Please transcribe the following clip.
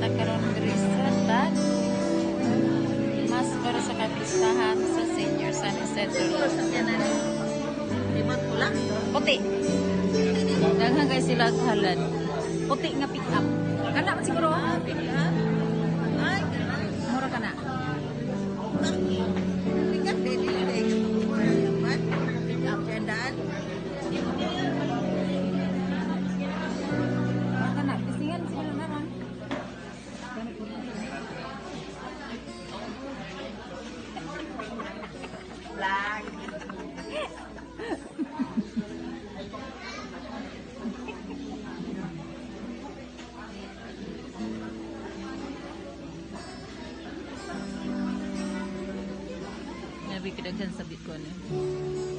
Ta karon diri sa Tago. Mas para sa kapistahan sa Senior San Isidro. Limot pula. Puti. Daghan kay sila og halad. Puti nga pick up. Kana man siguro. Ah, pick up. Ay, kana. Mura kana. Pick up, dili dili. Pick up daan. Mura kana. Pisingan siguro na ron. Vlog. Grabe kadaghan sa Bitcoin. Eh.